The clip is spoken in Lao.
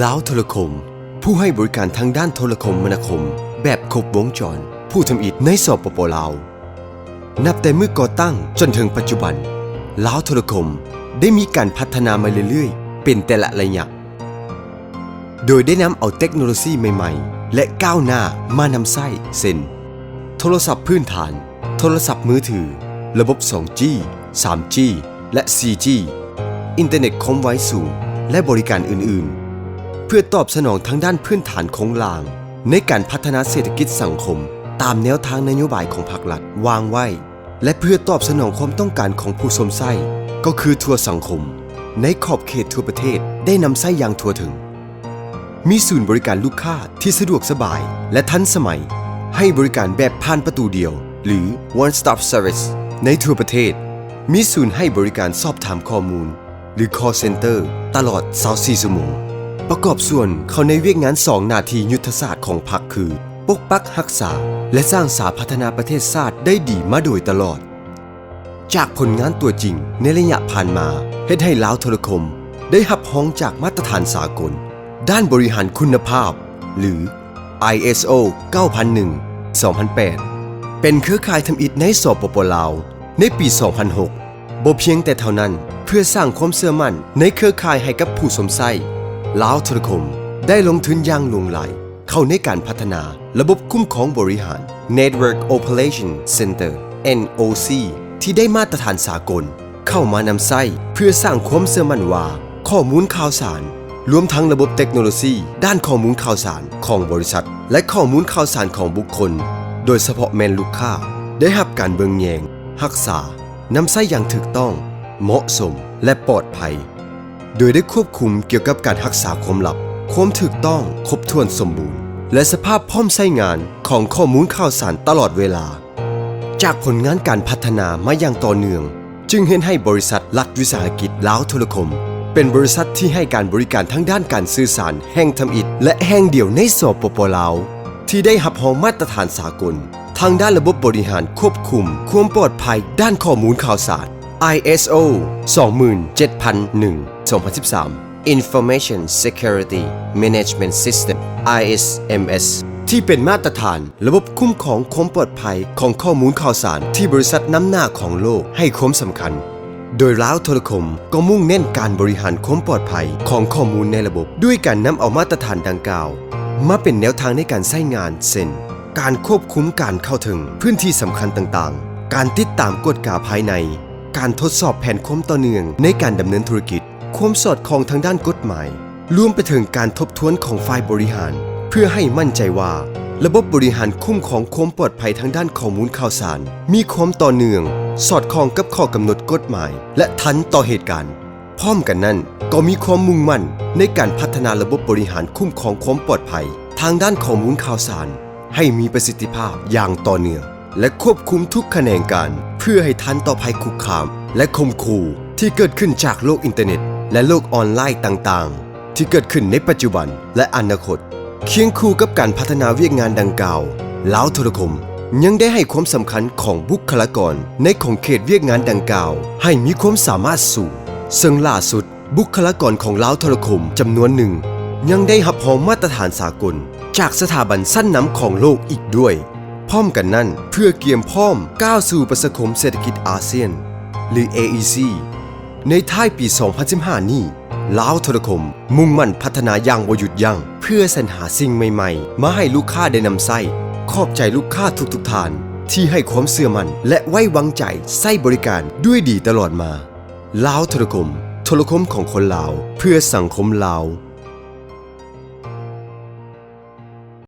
ລາວໂທລະຄົມ ຜູ້ໃຫ້ບໍລິການທາງດ້ານໂທລະຄົມມະນາຄົມແບບຄົບວົງຈອນ ຜູ້ທຳອິດໃນ ສປປ ລາວ. ນັບແຕ່ມື້ກໍ່ຕັ້ງຈົນເຖິງປັດຈຸບັນ, ລາວໂທລະຄົມໄດ້ມີການພັດທະນາມາເລື້ອຍໆເປັນແຕ່ລະໄລຍະ, ໂດຍໄດ້ນຳເອົາເຕັກໂນໂລຊີໃໝ່ໆ ແລະ ກ້າວໜ້າມານຳໃຊ້ ເຊັ່ນ ໂທລະສັບພື້ນຖານ, ໂທລະສັບມືຖື, ລະບົບ ສອງຈີ ສາມຈີ ແລະ ສີ່ຈີ, ອິນເຕີເນັດຄວາມໄວສູງ ແລະ ບໍລິການອື່ນໆ ເພື່ອຕອບສະໜອງທາງດ້ານພື້ນຖານໂຄງລ່າງ ໃນການພັດທະນາເສດຖະກິດສັງຄົມ ຕາມແນວທາງນະໂຍບາຍຂອງພັກລັດວາງໄວ້ ແລະ ເພື່ອຕອບສະໜອງຄວາມຕ້ອງການຂອງຜູ້ຊົມໃຊ້ ກໍຄືທົ່ວສັງຄົມ ໃນຂອບເຂດທົ່ວປະເທດໄດ້ນຳໃຊ້ຢ່າງທົ່ວເຖິງ. ມີສູນບໍລິການລູກຄ້າທີ່ສະດວກສະບາຍ ແລະ ທັນສະໄໝ, ໃຫ້ບໍລິການແບບຜ່ານປະຕູດຽວ ຫຼື One Stop Service ໃນທົ່ວປະເທດ. ມີສູນໃຫ້ບໍລິການສອບຖາມຂໍ້ມູນ ຫຼື Call Center ຕະຫຼອດ ຊາວສີ່ ຊົ່ວໂມງ. ປະກອບສ່ວນເຂົ້າໃນວຽກງານສອງໜ້າທີ່ຍຸດທະສາດຂອງພັກຄື ປົກປັກຮັກສາ ແລະ ສ້າງສາພັດທະນາປະເທດຊາດໄດ້ດີມາໂດຍຕະຫຼອດ. ຈາກຜົນງານຕົວຈິງໃນໄລຍະຜ່ານມາ ເຮັດໃຫ້ລາວໂທລະຄົມໄດ້ຮັບຮອງຈາກມາດຕະຖານສາກົນດ້ານບໍລິຫານຄຸນນະພາບ ຫຼື ໄອເອສໂອ ເກົ້າພັນໜຶ່ງ ສອງພັນແປດ ເປັນເຄືອຂ່າຍທຳອິດໃນ ສປປ ລາວ ໃນປີ ສອງພັນຫົກ. ບໍ່ພຽງແຕ່ເທົ່ານັ້ນ, ເພື່ອສ້າງຄວາມເຊື່ອໝັ້ນໃນເຄືອຂ່າຍໃຫ້ກັບຜູ້ຊົມໃຊ້, ລາວໂທລະຄົມໄດ້ລົງທຶນຢ່າງຫຼວງຫຼາຍເຂົ້າໃນການພັດທະນາລະບົບຄຸ້ມຄອງບໍລິຫານ Network Operation Center ເອັນໂອຊີ ທີ່ໄດ້ມາດຕະຖານສາກົນເຂົ້າມານຳໃຊ້ ເພື່ອສ້າງຄວາມເຊື່ອໝັ້ນວ່າ ຂໍ້ມູນຂ່າວສານ ລວມທັງລະບົບເຕັກໂນໂລຊີດ້ານຂໍ້ມູນຂ່າວສານຂອງບໍລິສັດ ແລະ ຂໍ້ມູນຂ່າວສານຂອງບຸກຄົນ ໂດຍສະເພາະແມ່ນລູກຄ້າ ໄດ້ຮັບການເບິ່ງແຍງ, ຮັກສາ, ນຳໃຊ້ຢ່າງຖືກຕ້ອງ, ເໝາະສົມ ແລະ ປອດໄພ, ໂດຍໄດ້ຄວບຄຸມກ່ຽວກັບການຮັກສາຄວາມລັບ, ຄວາມຖືກຕ້ອງຄົບຖ້ວນສົມບູນ ແລະ ສະພາບພ້ອມໃຊ້ງານຂອງຂໍ້ມູນຂ່າວສານຕະຫຼອດເວລາ. ຈາກຜົນງານການພັດທະນາມາຢ່າງຕໍ່ເນື່ອງ, ຈຶ່ງເຮັດໃຫ້ບໍລິສັດລັດວິສາຫະກິດລາວໂທລະຄົມ ເປັນບໍລິສັດທີ່ໃຫ້ການບໍລິການທາງດ້ານການສື່ສານແຫ່ງທຳອິດ ແລະ ແຫ່ງດຽວໃນ ສປປ ລາວ ທີ່ໄດ້ຮັບຮອງມາດຕະຖານສາກົນ ທາງດ້ານລະບົບບໍລິຫານຄວບຄຸມຄວາມປອດໄພດ້ານຂໍ້ມູນຂ່າວສານ ໄອເອສໂອ ສອງໝື່ນເຈັດພັນໜຶ່ງ ສອງພັນສິບສາມ Information Security Management System ໄອເອສເອັມເອສ ທີ່ເປັນມາດຕະຖານລະບົບຄຸ້ມຄອງຄວາມປອດໄພຂອງຂໍ້ມູນຂ່າວສານທີ່ບໍລິສັດນຳໜ້າຂອງໂລກໃຫ້ຄວາມສຳຄັນ. ໂດຍລາວໂທລະຄົມກໍມຸ່ງເນັ້ນການບໍລິຫານຄວາມປອດໄພຂອງຂໍ້ມູນໃນລະບົບ ດ້ວຍການນຳເອົາມາດຕະຖານດັ່ງກ່າວມາເປັນແນວທາງໃນການໃຊ້ງານ ເຊັ່ນ ການຄວບຄຸມການເຂົ້າເຖິງພື້ນທີ່ສຳຄັນຕ່າງໆ, ການຕິດຕາມກວດກາພາຍໃນ, ການທົດສອບແຜນຄວາມຕໍ່ເນື່ອງໃນການດຳເນີນທຸລະກິດ, ຄວາມສອດຄ່ອງທາງດ້ານກົດໝາຍ, ລວມໄປເຖິງການທົບທວນຂອງຝ່າຍບໍລິຫານ ເພື່ອໃຫ້ໝັ້ນໃຈວ່າ ລະບົບບໍລິຫານຄຸ້ມຄອງຄວາມປອດໄພທາງດ້ານຂໍ້ມູນຂ່າວສານ ມີຄວາມຕໍ່ເນື່ອງ, ສອດຄ່ອງກັບຂໍ້ກຳນົດກົດໝາຍ ແລະ ທັນຕໍ່ເຫດການ. ພ້ອມກັນນັ້ນ, ກໍມີຄວາມມຸ່ງໝັ້ນໃນການພັດທະນາລະບົບບໍລິຫານຄຸ້ມຄອງຄວາມປອດໄພທາງດ້ານຂໍ້ມູນຂ່າວສານ ໃຫ້ມີປະສິດທິພາບຢ່າງຕໍ່ເນື່ອງ ແລະ ຄວບຄຸມທຸກຂະແໜງການ ເພື່ອໃຫ້ທັນຕໍ່ໄພຄຸກຄາມ ແລະ ຂົ່ມຂູ່ທີ່ເກີດຂຶ້ນຈາກໂລກອິນເຕີເນັດ ແລະ ໂລກອອນລາຍຕ່າງໆ ທີ່ເກີດຂຶ້ນໃນປັດຈຸບັນ ແລະ ອະນາຄົດ. ຄຽງຄູ່ກັບການພັດທະນາວຽກງານດັ່ງກ່າວ, ລາວໂທລະຄົມຍັງໄດ້ໃຫ້ຄວາມສຳຄັນຂອງບຸກຄະລາກອນໃນຂອບເຂດວຽກງານດັ່ງກ່າວ ໃຫ້ມີຄວາມສາມາດສູງ, ເຊິ່ງລ່າສຸດ ບຸກຄະລາກອນຂອງລາວໂທລະຄົມຈຳນວນໜຶ່ງ ຍັງໄດ້ຮັບຮອງມາດຕະຖານສາກົນຈາກສະຖາບັນຊັ້ນນຳຂອງໂລກອີກດ້ວຍ. ພ້ອມກັນນັ້ນ, ເພື່ອກຽມພ້ອມກ້າວສູ່ປະຊາຄົມເສດຖະກິດອາຊຽນ ຫຼື ເອອີຊີ ໃນທ້າຍປີສອງພັນສິບຫ້ານີ້, ລາວໂທລະຄົມມຸ່ງໝັ້ນພັດທະນາຢ່າງບໍ່ຢຸດຢັ້ງ ເພື່ອສັນຫາສິ່ງໃໝ່ໆມາໃຫ້ລູກຄ້າໄດ້ນຳໃຊ້. ຂອບໃຈລູກຄ້າທຸກໆທ່ານທີ່ໃຫ້ຄວາມເຊື່ອໝັ້ນ ແລະ ໄວ້ວາງໃຈໃຊ້ບໍລິການດ້ວຍດີຕະຫຼອດມາ. ລາວໂທລະຄົມ, ໂທລະຄົມຂອງຄົນລາວ ເພື່ອສັງຄົມລາວ.